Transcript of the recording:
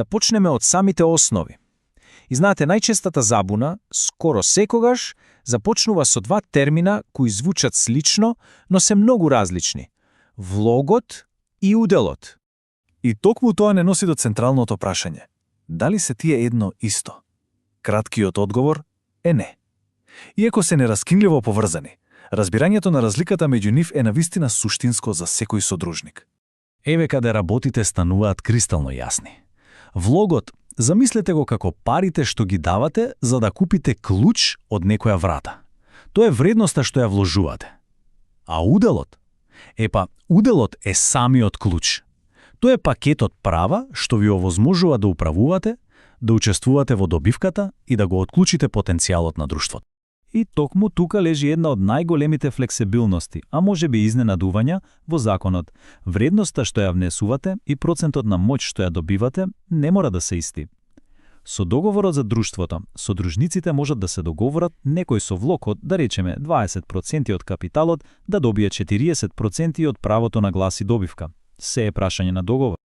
Да почнеме од самите основи. И знаете, најчестата забуна, скоро секогаш, започнува со два термина кои звучат слично, но се многу различни. Влогот и уделот. И токму тоа не носи до централното прашање. Дали се тие едно исто? Краткиот одговор е не. Иако се нераскинливо поврзани, разбирањето на разликата меѓу нив е навистина суштинско за секој содружник. Еве каде работите стануваат кристално јасни. Влогот, замислете го како парите што ги давате за да купите клуч од некоја врата. Тоа е вредноста што ја вложувате. А уделот? Уделот е самиот клуч. Тоа е пакетот права што ви овозможува да управувате, да учествувате во добивката и да го отклучите потенцијалот на друштвото. И токму тука лежи една од најголемите флексибилности, а може би изненадувања во законот. Вредноста што ја внесувате и процентот на моќ што ја добивате не мора да се исти. Со договорот за друштвото, содружниците можат да се договорат некој со влог од, да речеме, 20% од капиталот да добие 40% од правото на глас и добивка. Се е прашање на договор.